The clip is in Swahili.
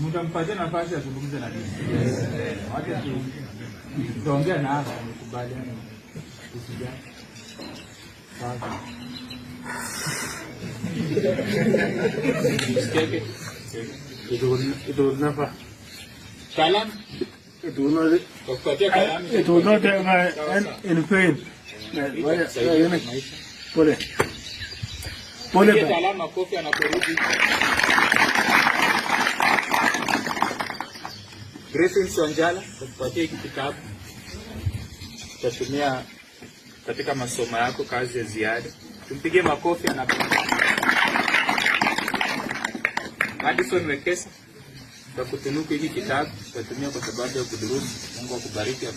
Mtampatia nafasi azungumze na dini. Wacha tutaongea na hapa nikubaliane. Usijali. Sawa. It will never. Kalamu. It will not. Kupatia kalamu. It will not end in pain. Pole. Pole. Kalamu, makofi anaporudi. Griffin Wanjala, kupatia hiki kitabu utatumia katika masomo yako, kazi ya ziada. Tumpigie makofi anapo. Madison Wekesa, tutakutunuku hiki kitabu utatumia kwa sababu ya kudurusu. Mungu akubariki.